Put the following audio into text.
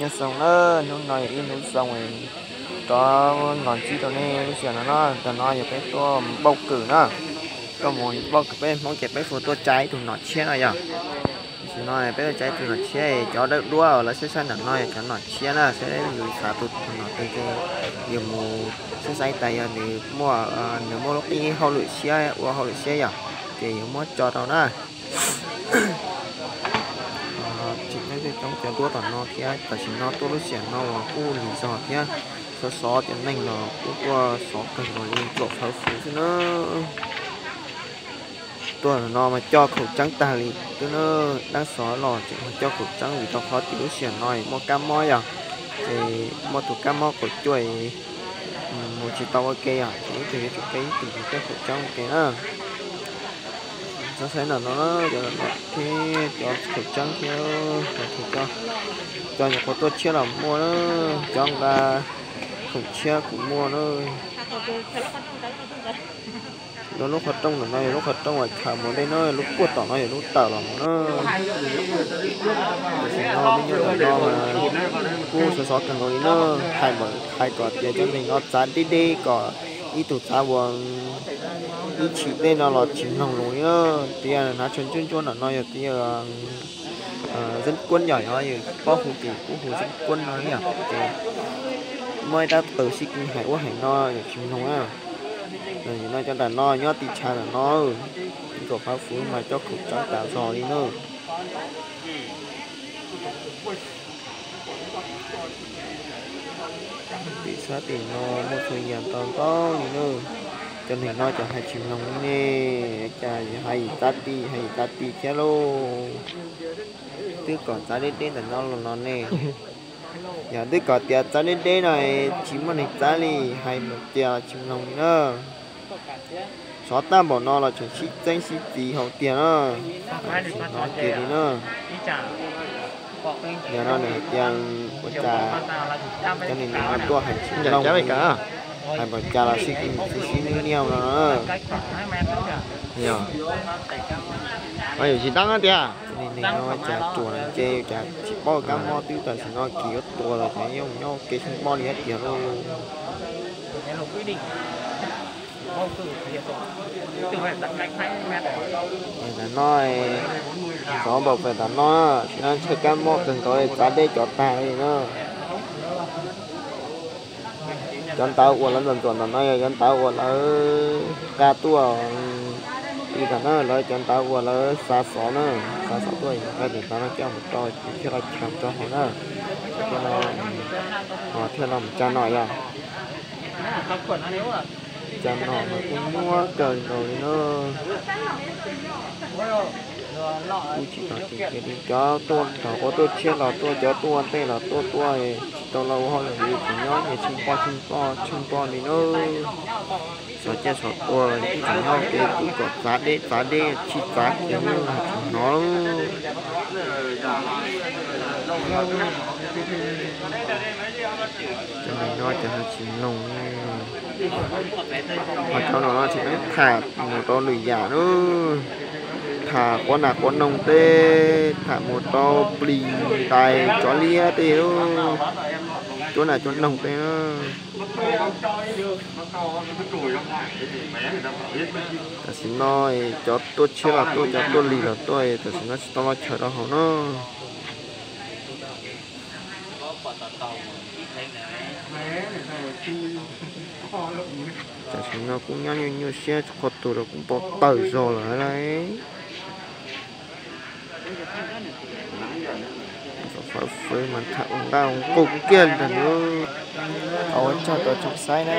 Nyob zoo na, hnub no yog ib hnub zoo rov los ntsib rau nej lub sij hawm no na. Ntawm no yog peb tuaj npauj kws na, tuaj mus npauj kws peb Hmoob ces peb hu tuaj tsa ib tug nom tshiab no yog. Tam sim no peb tuaj tsa ib tug nom tshiab, cov dawb duab uas lawv saib saib ntawm no yog cov nom tshiab na, saib yus xav tus nom twg ces yus mus saib saib tas yog nws muaj, nws muaj lub qib hauj lwm siab ua hauj lwm siab yom, ces yuav muab tso rau na. Tsis peb tej coob cov duab tom no thiab, tam sim no tuaj lub sij hawm no uas kuj lig zog thiab, sov sov cov neeg los kuj tuaj sov kawg nkaus li, ntxuam fawv fwv xwb na. Tuaj no mas coj khaum tseeb tag li twb na, dab xov los tseem coj khaum tseeb vim rau qhov tias lub sij hawm no muaj kab mob yog, ces muaj tus kab mob kaum cuaj mus tsis tau ua ke yog, ces ib tug yuav tsum peb ib tug coj khaum tseeb ua ke na. Txhob saib ntawm no, cov ntawm no thiab cov khaum tseeb thiab, cov, cov nyuam qhuav tuaj tshiab los muaj na, cov nqa khaum tshiab kuj muaj na. Lub, lub qhov rooj ntawm no yog lub qhov rooj uas chaws mus dej na, lub puag tom no yog lub tawm los mus na. Tam sim no peb nyob ntawm no mas kuj sov sov kawg nkaus li na, hais npaum, hais kom tias cov neeg no txav deb deb kom ib tug txav ua ib tshim tej no los tsis mloog lus li na. Tias hnav tsho ntsuab ntsuab ntawm no yog tias Zeb Kuab yog, yog yus paub hu ces kuj hu Zeb Kuab no yom, ces muaj ib rab qws sib kis hais ua hais no yus tsis mloog na. Tam sim no cov nram no nyob tim tshav ntawm no, ntxuam fawv fwv mas coj khaum tseeb tas zog li na. Tim sab tim no muaj txhua yam ntau ntau li na. Cov neeg no cov hais tsis mloog li ne, cas hais yim txav ti, hais yim txav ti thiab lauj. Twb kom txav deb deb ntawm no los no ne. Yog twb kom tias txav deb deb no tsis muaj neeg txav li, hais npaum cas los tsis mloog li na. Sov tag npaum no los tseem sib txeeb sib txis hauv tiag na. Tsis hnov kiag li na. Yog no nws hais tias ua cas cov neeg no tuaj hais tsis mloog li, hais npaum cas los sib txeeb sib niaj no. Yog, yus tsis dab tiag. Cov neeg no cas ruam ces cas tsis paub kab mob twb tam sim no kis yuav tuag los ces yeej nyob ua ke sib mob li hais tias lauj. Ntawm no, xov npaum fem tam no, tsis no ntshaw kab mob kawg nkaus li, txav deb cov tag li na. Cov ntawv uas lawv ntxuam ntxuam ntawm no yog cov ntawv uas lawv nqa tuaj ti tom na, lawv cov ntawv uas lawv xa xov na, xa xov tuaj nqa tim tod no coj mus rau thiaj los chaws rau hauv na, thiaj los mus tsa no yog. Cas no mas kuj nyuaj kawg nkaus li na. Kuj tsis tau tias li cov tuaj thaum ua tuaj tshiab los tuaj, cov tuaj ua ntej los tuaj, tuaj tsis tau los ua hauj lwm li, tseem nyob ces tsheej poj tsheej poj tsheej poj li na. Xov ciaj xov tua los kuj tseem nyob ua ke, twb kom txav deb txav deb tsis txav kiag li, tsis hnov. Cov neeg no ces ho tsis mloog li. Ho cov no tsis pheej tham mus rau lwm yam na, tham quav nas quav noog tej, tham mus rau plis ntais tsov liab tej, cuab nas cuab noog tej na. Tam sim no cov tuaj tshiab los tuaj, cov tuaj lig los tuaj, tam sim no tsis tau los chaws rau hauv na. Tam sim no kuj nyob nyuaj nyuaj siab, qhov twg los kuj npau taws zog lawm lauj. Fawv fwv mas tham ua nqaj ua nqug kiag li ntag. Ua tsaug rau tsoom saib na.